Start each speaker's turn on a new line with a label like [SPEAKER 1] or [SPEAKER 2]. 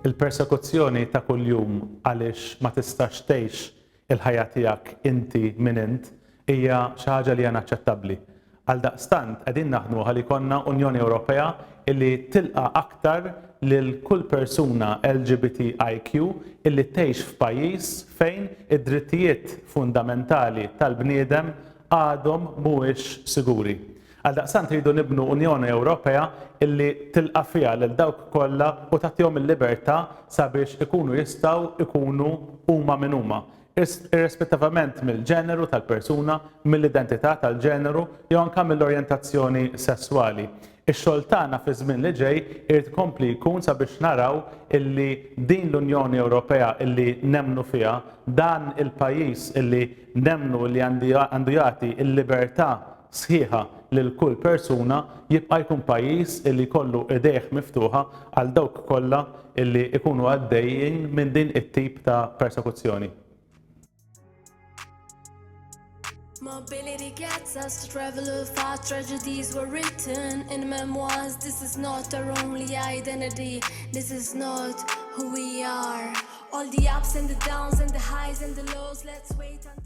[SPEAKER 1] Il-persekuzzjoni ta' kuljum għaliex ma tistax tgħix il-ħajja tiegħek inti min int hija xi ħaġa li hija inaċċettabbli. Għaldaqstant qegħdin naħdmu ħalli jkollna Unjoni Ewropea illi tilqa' aktar lil kull persuna LGBTIQ illi tgħix f'pajjiż fejn id-drittijiet fundamentali tal-bniedem għadhom mhuwiex siguri. Għaldaqstant irridu nibnu Unjoni Ewropea illi tilqa' fiha lil dawk kollha u tagħtihom il-libertà sabiex ikunu jistgħu jkunu huma min huma, irrispettivament mill-ġeneru tal-persuna, mill-identità tal-ġeneru jew anke mill-orjentazzjoni sesswali. Ix-xogħol tagħna fiż-żmien li ġej irid ikompli jkun sabiex naraw illi din l-Unjoni Ewropea illi nemmnu fiha, dan il-pajjiż illi nemmnu li għandu jagħti l-libertà sħiħa lil kull persuna, jibqa' jkun pajjiż illi jkollu idejh miftuħa għal dawk kollha illi jkunu għaddejjin minn din it-tip ta' persekuzzjoni.
[SPEAKER 2] Mobility gets us to travel far. Tragedies were written in memoirs. This is not our only identity. This is not who we are. All the ups and the downs and the highs and the lows. Let's wait until.